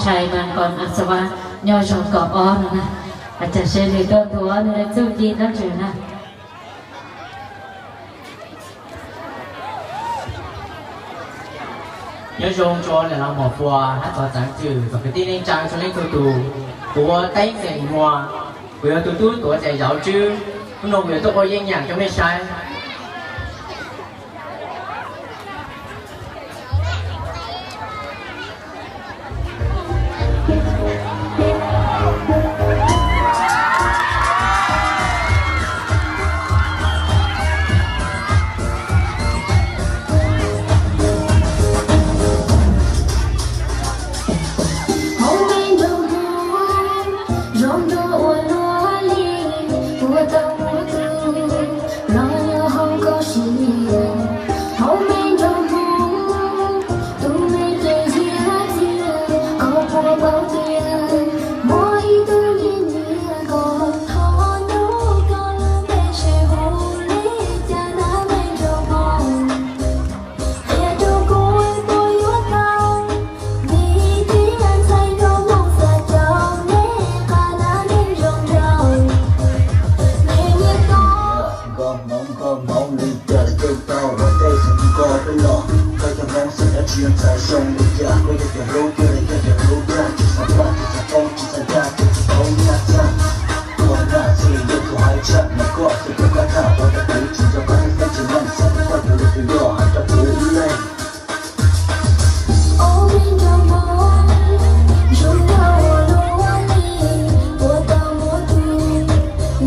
Ntshai mas kom a xav nyob zoo kaum ob no na, cas seb nws tuaj ntua nws txuj ci dab tsi na. Nyob zoo rua niam laus muam phua hab txov txeev txwm txog kwv tij neej tsaa txhua leej txhua tus. Kuv hu ua Teeb Xeem Muas, kuv yog tus tub tuav tes zauv tswb. Hnub no kuv yuav tuaj ua yeeb yam rua mej saib. Hauv me nroog Hmoob zoo dua ua luaj li, puas tau muaj tus los nyob hauv koj siab. Hauv me nroog Hmoob, tus me ces yaj txiag, koj puas paub tias muaj ib tug nyiam nyiam koj, thov nug koj lub npe seb hu li cas na me nroog Hmoob. Qhia rau kuv puas yuav tau, vim tias ntxhais nkauj Hmoob xav caum nej qab na neej zoo nraug. Nej nyiam koj. Nkauj Hmoob, nkauj Hmoob li cas koj tau ua tej xwm nkauj peb los, koj cov Hmoob xeem dab tsi ntxhais zoo li cas, koj yog cov hlub tiag li koj cov hlub dag, tsis xav paj tsis xav poob tsis xav dag tsis xav poob nyaj txag. Koj naj xwb li yog tus hais tshaj mas koj xwb tus koj tham ua rau kuv tsis nco qab tsis meej, xav tias koj yuav li tus yog hais rau kuv ib leeg. Ua me nroog Hmoob, zoo nkauj ua luaj li, puas tau muaj tus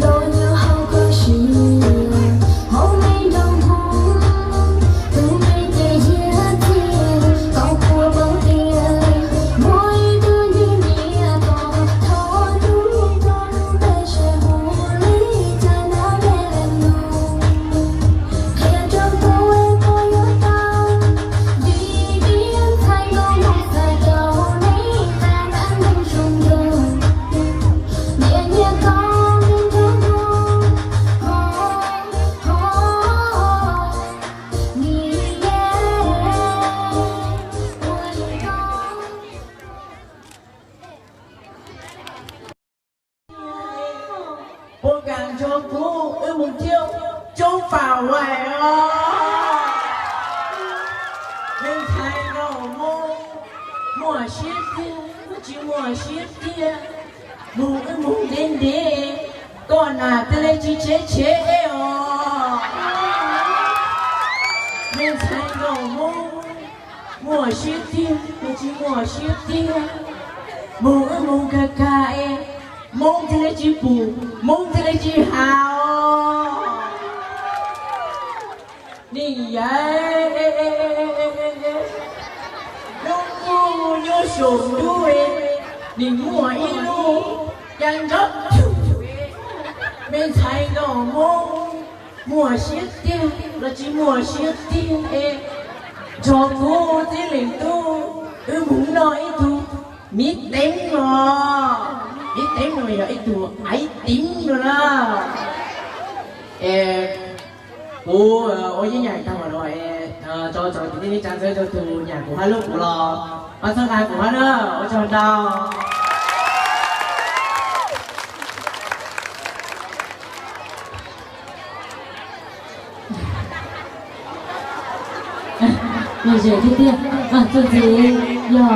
los nyob hauv koj siab. Ua me nroog Hmoob, tus me ces yaj txiag, koj puas paub tias muaj ib tug nyiam nyiam koj, thov nug koj lub npe seb hu li cas na me leej nus. Qhia rau kuv puas yuav tau, vim tias ntxhais nkauj Hmoob xav caum nej qab na neej zoo nraug. Nej nyiam koj me nroog Hmoob, ho, ho, ni ye, ua li koj. Puas kam nrog kuv wb mus tiv coob pam vais os? Me ntxhais nkauj Hmoob, muaj siab tiag los tsis muaj siab tiag? Mus wb mus ntev ntev, koj nam twb le tsis tshev tshev os. Me ntxhais nkauj Hmoob, muaj siab tiag los tsis muaj siab tiag? Mus wb mus kag kag es Hmoob twb le tsis pum, Hmoob twb le tsis has os. Nim yog lub ntuj nyob saum ntuj, nim muaj ib lub ca nrov. Me ntxhais nkauj Hmoob, muaj siab tiag los tsis muaj siab tiag es nrog kuv txij leej tub wb mus noj ib tug miv teev no. Miv teev no yog ib tug aiv teev no na. Es kuv ua yeeb yam tag mam no es rau txog kwv tij neej tsa txhua leej txhua tus, nyam kuv hab hlub kuv los pab txhawb nqa kuv hab na, ua tsaug ntau. Lom zem tiag tiag, txuas ntxiv yog